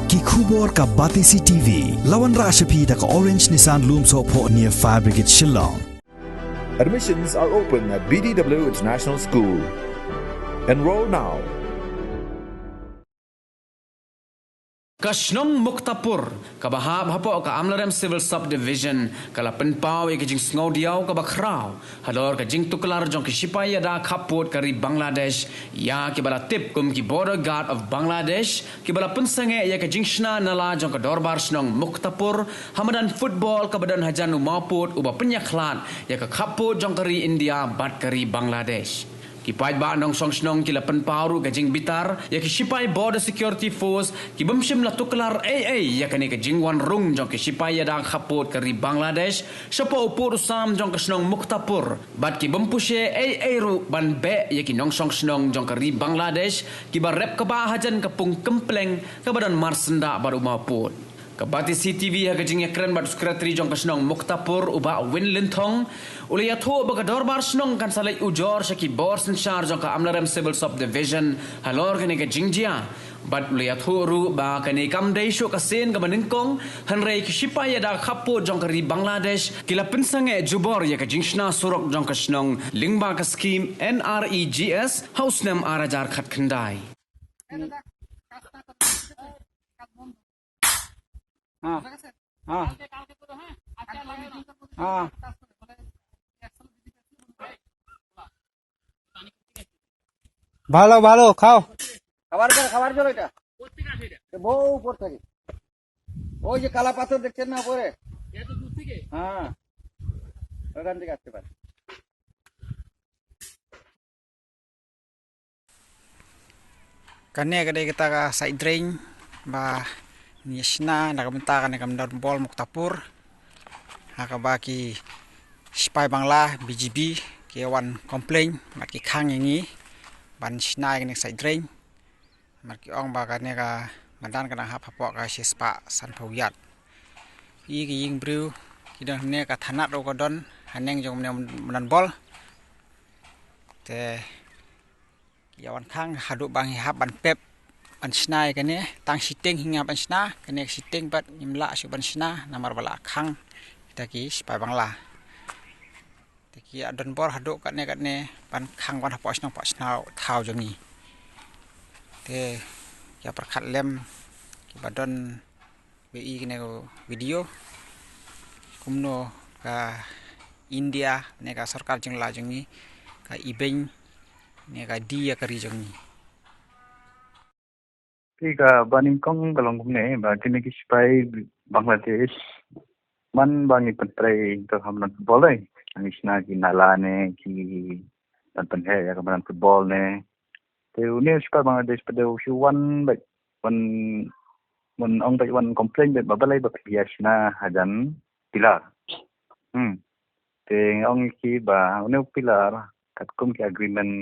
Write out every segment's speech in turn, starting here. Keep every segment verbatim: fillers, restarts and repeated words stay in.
Ki khubor ka Batesi T V. La wanrah sha phi da ka Orange Nissan Lumsohphoh near Fire Brigade Shillong. Admissions are open at B D W International School. Enroll now. Ka shnong Muktapur, kaba hap hapoh ka Amlarem Civil Subdivision, ka la pynpaw ïa ka jingsngewdiaw kaba khraw halor ka jingtuklar jong ki shipai ïada khappud ka ri Bangladesh ïa kiba la tip kum ki Border Guard of Bangladesh, kiba la pynsangeh ïa ka jingshna na la jong ka dorbar shnong Muktapur ha madan football kaba don hajan u mawpud uba pynïakhlad ïa ka khappud jong ka ri India bad ka ri Bangladesh. Ki paidbah nongshong shnong ki la pynpaw ruh ka jingbitar ïa ki shipai Border Security Force ki bym shym la tuklar ei ei ïa kane ka jingwan rung jong ki shipai ïada khappud ka ri Bangladesh shapoh u pud u sam jong ka shnong Muktapur, bad ki bym pyrshah ei ei ruh ban beh ïa ki nongshong shnong jong ka ri Bangladesh kiba rep kaba hajan ka pung kempleng kaba don marsyndah bad u mawpud. Ka Batesi T V ha ka jingïakren bad u Secretary jong ka shnong Muktapur, u Bah Win Linthong, u la ïathuh ba ka dorbar shnong kan sa leit ujor sha ki bor synshar jong ka Amlarem Civil Subdivision halor kane ka jingjia. Bad u la ïathuh ruh ba kane kam dei shuh ka sien kaba nyngkong, hynrei ki shipai ïada khappud jong ka ri Bangladesh ki la pynsangeh jubor ïa ka jingshna surok jong ka shnong lyngba ka skhim N R E G S ha u snem ar hajar khatkhyndai. হ্যাঁ, হ্যাঁ, হ্যাঁ। ভালো, ভালো, খাও। খাবার জল, খাবার জল এটা। এ বহু উপর থাকে। ওই যে কালা পাথর দেখছেন না উপরে? হ্যাঁ, ওখান থেকে আসতে পারে। Kane ka dei kata ka side drain ba ngi shna na ka bynta kane ka madan bol Muktapur. Ha kaba ki shipai Bangla B G B ki wan complain bad ki khang ïa ngi ban shna ïa kane ka side drain. Namar ki ong ba kane ka madan ka dang hap hapoh ka shispah sanphew yard. Ki, ki ïing briew ki don hangne, ka thanat ruh ka don haneng jong kane ka madan bol. Te ki ïa wan khang haduh ba ngi hap ban pep ban shna ïa kane, tang shiteng hi ngi hap ban shna, kane ka shiteng pat ngim lah shuh ban shna namar ba la khang kita ki shipai Bangla. Te ki ïa don bor haduh katne katne ban khang wan hapoh shnong poh shnong thaw jong ngi. Te ki ïa pyrkhat lem kiba don ba i kane ka video kumno ka India ne ka sorkar jong la jong ngi ka ibeiñ ne ka die ïa ka ri jong ngi. Te kaba nyngkong ka long kumne ba kine ki sipai Bangladesh man ba ngi pyntrei to ha madan football, eh, ngi shna ki nala ne ki ban pynheh ïa ka madan football ne. Te une u sipai Bangladesh pat u shu wan bad wan, wan ong bad wan complain bad ba balei ba phi ïa shna hajan pillar. Hmm. Te nga ong ïa ki ba une u pillar katkum ki agreement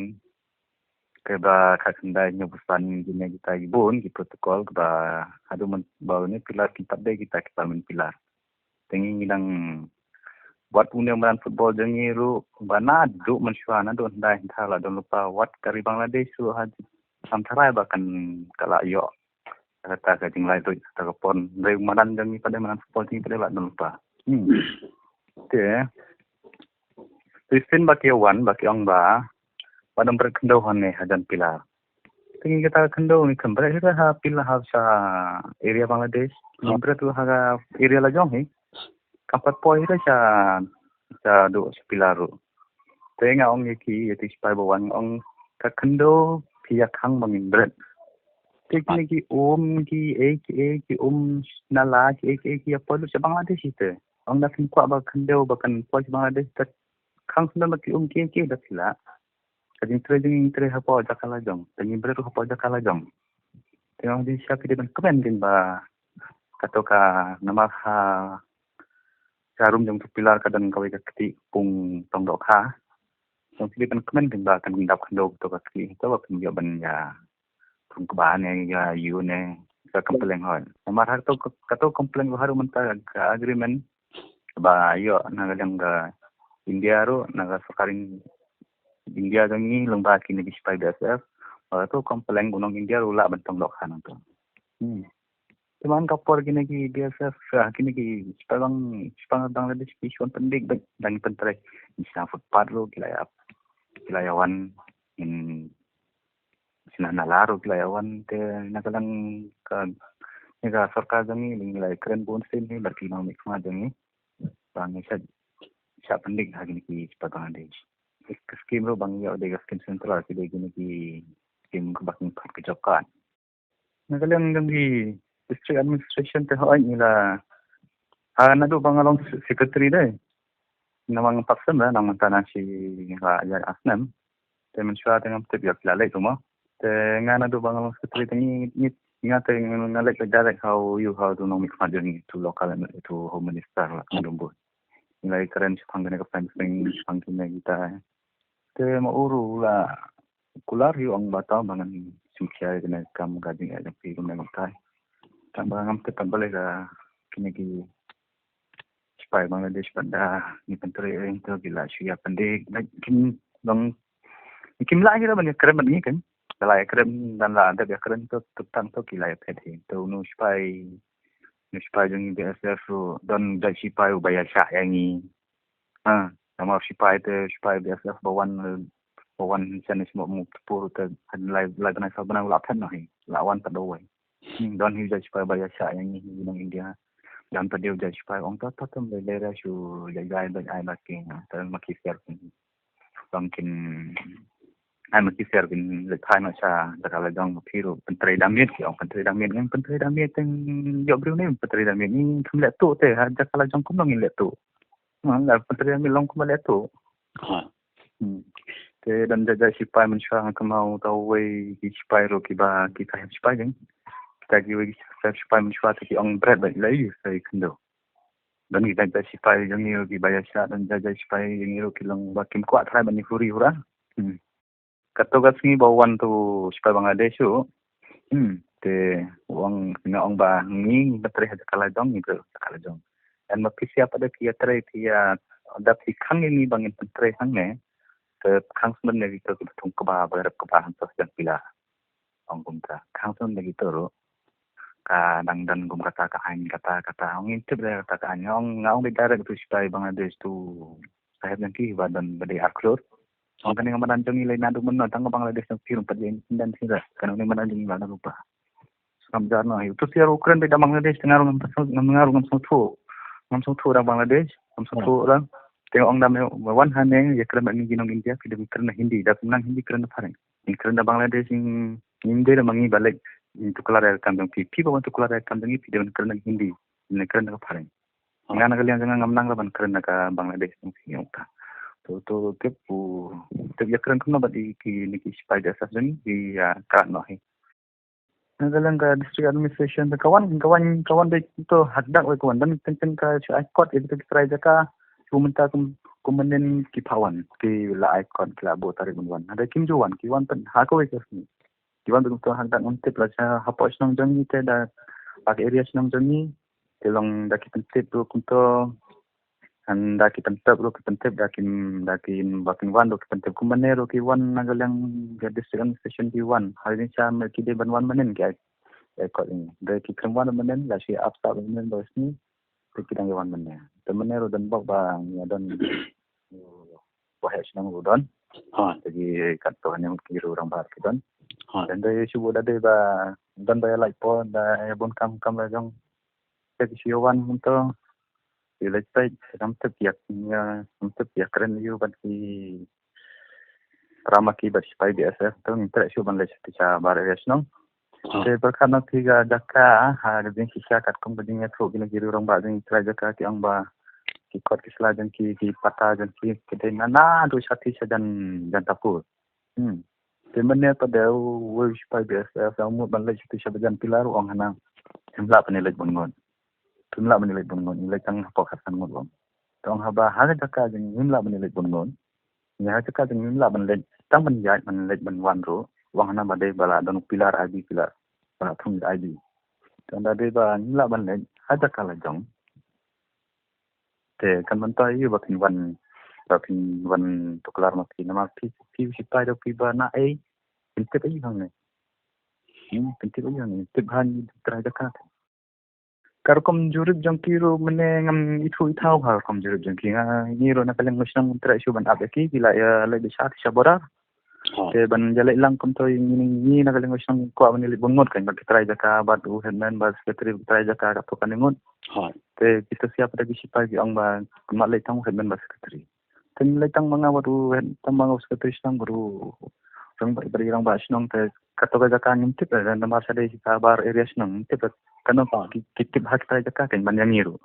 kaba khatkhyndai hynñiewphew san, kine kita ki bun ki protocol kaba haduh mynta ba une u pillar kin pat dei kita ki permanent pillar. Te ngi ngi dang, wat une u madan football jong ngi ruh ba naduh mynshuwa, naduh hyndai hyndai la don lypa, wat ka ri Bangladesh ruh ha sam tharai ba kan ka la ïoh kata ka jinglai ruh kata ka pon. Hynrei u madan jong ngi pat, madan football jong ngi pat la don lypa. Hmm. Te Kristin ba ki wan ba ki ong ba ba dang bret khyndew hangne hajan pillar. Te ngi kata khyndew ngi khlem bret hi ha pillar ha sa area Bangladesh. Ngi bret ruh ha ka area la jong hi. Kam pat poi hi sa, sa duh sa pillar ruh. Te nga ong ïa ki, ïa ki sipai ba wan, nga ong ka khyndew phi ïa khang ba ngin bret. Te kine ki um ki ei ki ei ki um nala ki ei ki ei ki ïa poi lut sha Bangladesh hi te. Ong da phin kwah ba khyndew ba kan poi sha Bangladesh te khang sendon ba ki um ki ei ki ei da phi lah. Ka jingtrei jong ngi ngi trei hapoh jaka la jong, te ngi bret ruh hapoh jaka la jong. Te nga ong dei sha phi dei ban kmen dei ba kato ka namar ha jarum jong uto u pillar ka don kawei ka kti pung tong dohkha. Jong phi dei ban kmen dei ba kan dap khyndew kato ka kti, kato ba phin ïoh ban ïa thung kba ne ïa ïu ne ka complain hoi. Namar ha kato, kato complain ba haduh mynta ka agreement ba ïoh na ka liang ka India ruh, na ka sorkar India jong ngi lyngba kine ki sipai B S F. Ba kato complain u nong India ruh lah ban tong dohkha nangto. Hmm. Te man ka por kine ki B S F, ah, kine ki spah bang, spah Bangladesh ki shon pendek bek dang pyntrei. Ngi sna footpath ruh ki la ïa, ki la ïa wan in sna nala ruh ki la ïa wan te na ka lang ka, ne ka sorkar jong ngi ngi la kren bun sien hi bad ki nongmihkhmat jong ngi. Bang ngi sha, sha pendek ha kine ki spah Bangladesh. Ka skim ruh bang ïa dei ka skim central ki dei kine ki skim ka bak ngi pat ka job card. Na ka liang jong ki district administration te hoi ngi la, ha naduh ba nga long secretary dei. Namar nga pat sem da nang mynta na shi la ïa asnem. Te mynshuwa te ngam tip ïa phi la leit kumno. Te nga naduh ba nga long secretary te ngi, ngi, nga te nga leit direct ha u, ïa ha u nongmihkhmat jong ngi, to local, to home minister la ka dum bun. Ngi la kren shaphang kane ka fencing, shaphang kine kita. Te ma u ruh la kular ïa u ong ba tang ba ngan sngewkhia ïa kane ka kam ka jingeh jong phi kumne kumtai. Tang ba ngam tip pat balei ka kine ki sipai Bangladesh pat da ngi pyntrei ïa to ki la shu ïa pendek, like, kim long, kim lah hi ruh ban ïa kren bad ngi kan. Da la ïa kren, da la dep ïa kren to, to tang to ki la ïa phet hi. To u sipai, u sipai jong ngi B S F ruh don jait sipai uba ïa shah ïa ngi. Ha, namar sipai te, sipai B S F ba wan, ba wan sha ne smoh mu pur te, lai, lai bnai saw bnai u la phet noh hi, la wan pat da uwei. Hmm, don hi jait sipai ba ïa shah ïa ngi hi nong India. Don pat dei u jait sipai ong ta, ta, ta, lei, lei, ra shu jait jait ba ai ba ki, ta ma ki ser ki. Bang kin ai ma ki ser kin leit phai noh sha jaka la jong, phi ruh pyntrei da miet, ki ong pyntrei da miet, ngan pyntrei da miet teng ïoh briew ne pyntrei da miet, ngi kham leh tuh te ha jaka la jong kumno ngin leh tuh. Nga la pyntrei da miet long kumba leh tuh. Ha. Hmm. Te don jait jait sipai mynshuwa nga kynmaw ta uwei ki sipai ruh kiba ki sahep sipai jong. Kita kiwei ki sahep sipai mynshuwa te ki ong bret bad la ïa sa i khyndew. Don ki jait jait sipai jong ngi ruh kiba ïa shah, don jait jait sipai jong ngi ruh ki long ba kim kwah trai ban ïa huri hura. Hmm. Kato ka sngi ba wan tu sipai Bangladesh u. Hmm. Te u ong, nga ong ba ngi pyntrei ha jaka la jong, ngi pyntrei ha jaka la jong. Yn ma phi sha pat da phi ïa trei phi ïa da phi khang ïa ngi ba ngin pyntrei hangne. Te khang smen ïa kito kiba thung kba ba rep kba hangto sha jong pila. Ong kumta. Khang smen ïa kito ruh. Ka dang don kum kata ka aiñ kata kata. Ong ngin tip da kata ka aiñ. Ong nga ong dei direct tu sipai Bangladesh tu sahep jong ki ba don ba dei ar klur. Ong kane ka madan jong ngi lei naduh mynno tang ka Bangladesh jong phi ruh pat ïa independent hi da. Kane ka madan jong ngi la na rupa. Ngam jar noh hi. Utu siar u kren beit da Bangladesh, te nga ruh ngam sngewthuh, ngam, nga ruh ngam sngewthuh. Ngam sngewthuh da Bangladesh, ngam sngewthuh da. Te ong da me wan hangne ïa kren bad ngi ki nong India, phi dei kren da Hindi, da phi nang Hindi kren da phareng. Ngi kren da Bangladesh, ngi, ngi dei da ma ngi ba leit, ngi tuklar ïa ka kam jong phi. Phi ba wan tuklar ïa ka kam jong ngi, phi dei ban kren da Hindi, ngi kren da ka phareng. Nga na ka liang jong nga ngam nang la ban kren da ka Bangladesh jong phi ong ta. To, to tip u, tip ïa kren kumno bad i ki, ni ki sipai da sah jong ngi, ïa ka noh hi. Na ka liang ka district administration te ka wan, ka wan, ka wan dei to hakdak wei ka wan. Dan teng teng ka shu ai kot ïa kita ki trai jaka. Shu mynta kum, kum mynnin ki pha wan. Ki la ai kot ki la buh tarik ban wan. Hynrei kim ju wan, ki wan pyn ha kawei ka sngi. Ki wan pyn to hakdak ngam tip la sha hapoh shnong jong ngi te da ha ka area shnong jong ngi. Te long da ki pyntip ruh kumto. Hynda ki pyntip ruh ki pyntip da ki, da ki ba kin wan ruh ki pyntip kumne ruh ki wan na ka liang ka district administration ki wan. Hynrei sha me ki dei ban wan mynnin ki ai, ai kot ngi. Da ki khlem wan mynnin la shi ap sah mynnin ba sni. Te ki dang wan mynnin. Te mynnin ruh don bok ba ngi don. Ba heh shnong ruh don. Ha. Te ki kat to ne ki ruh rangbah ki don. Ha. Dan da shu da dei ba don ba ïa lait por da ïa bun kam kam la jong. Te ki shu wan mynto. Ki leit peit, ngam tip ïa, ngam tip ïa kren ïa u bad ki para ma ki bad sipai B S F to ngin treh shuh ban leit sha bar area shnong. Te pyrkhat na phi ka jaka ha ka jingshisha katkum ka jingïathuh kine ki riew rangbah jong ngi, ki trai jaka ki ong ba ki kot ki sla jong ki, ki pata jong ki, ki dei na naduh shatei sha jan, jan Tapur. Hmm. Te mynne pat da uwei u sipai B S F u mut ban leit shatei sha ba jan Pilar u ong hana. Ngim lah ban leit bun ngut. Ngim lah ban leit bun ngut. Leit tang hapoh khatsan ngut u ong. Te ong haba ha ka jaka jong ngim lah ban leit bun ngut. Ïa ha ka jaka jong ngim lah ban leit tang ban ïaid ban leit ban wan ruh. U ong hana ba dei ba la don u Pilar I D Pilar. Ba la thung I D. Te ong da dei ba ngim lah ban leit ha ka jaka la jong. Te kan ban to ïa ba phin wan, ba phin wan tuklar ma phi namar phi, phi sipai da phi ba na ei. Pyntip ïa hangne. Hmm, pyntip ïa hangne. Tip ha ngi trai jaka. Ka rukom jurip jong ki ruh mynne ngam ithuh ithaw ha rukom jurip jong ki. Nga, ngi ruh na ka liang ka shnong ngim treh shuh ban ap ïa ki, ki la ïa leit da sha, sha border. Te ban ïa leit lang kumto, ngi, ngi na ka liang ka shnong kwah ban ïa leit bun ngut, kan, ba ki trai jaka bad u headman bad secretary, ba ki trai jaka katto katne ngut. Te kita siap da ki sipai ki ong ba kin leit tang u headman bad secretary. Te ngi leit tang ma nga bad u head, tang ma nga u secretary shnong bad u rangbah, bad i rangbah shnong, te kato ka jaka ngim tip re, namar sa dei ka bar area shnong, ngim tip re. Kano ki, ki tip ha ki trai jaka, kan, ban ïa ngi ruh.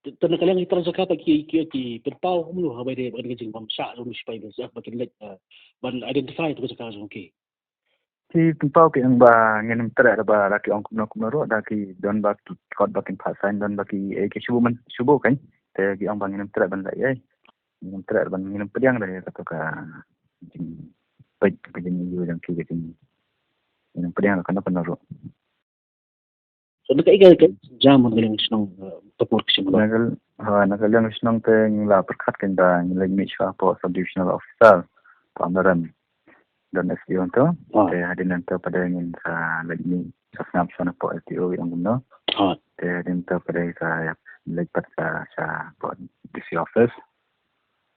Te, te na ka liang ki trai jaka pat ki, ki, ki pynpaw kumno haba ïadei bad ka jingbym shah jong u sipai B S F ba kin leit, eh, ban identify ïa ka jaka jong ki? Ki pynpaw ki ong ba ngin ym treh re ba la ki ong kumno kumno ruh, da ki don ba ki kot ba kin phah sign, don ba ki, eh, ki shu buh man, shu buh, kan. Te ki ong ba ngin ym treh ban leh ei. Ngin ym treh ban, ngin ym pdiang re kato ka jing, peit ka jingïohi jong ki, ka jing, ngin ym pdiang re kano kano ruh. So na ka, ka, ka jam na ka liang shnong, eh, ka por ka shnong. Na ka, ha, na ka liang shnong te ngi la pyrkhat, kan, ba ngin leit mih shuwa hapoh sub divisional officer, hapoh Amlarem, don S D O hangto. Te hadien hangto pat ngin sa leit mih, sa sngap shuwa hapoh S D O, ong kumno. Te hadien hangto pat sa ïa leit pat sa, sa hapoh D C office.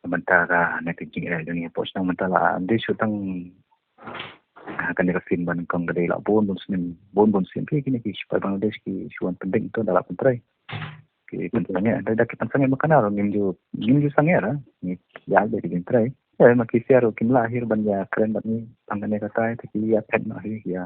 Mynta ka, na ka jingeh jong ngi hapoh shnong mynta la dei shu tang, ah, kane ka scene ba nyngkong, ka dei la bun bun snem, bun bun snem phi, kine ki sipai Bangladesh ki shu wan pyndeng to, da la pyntrei. Ki pynsangeh, da, da ki pynsangeh ma kane ruh ngim ju, ngim ju sangeh re, ngi ïa dei ki jingtrei. Eh, ma ki siar ruh kim lah hi ruh ban ïa kren bad ngi tang kane katai, te ki ïa phet noh hi ïa.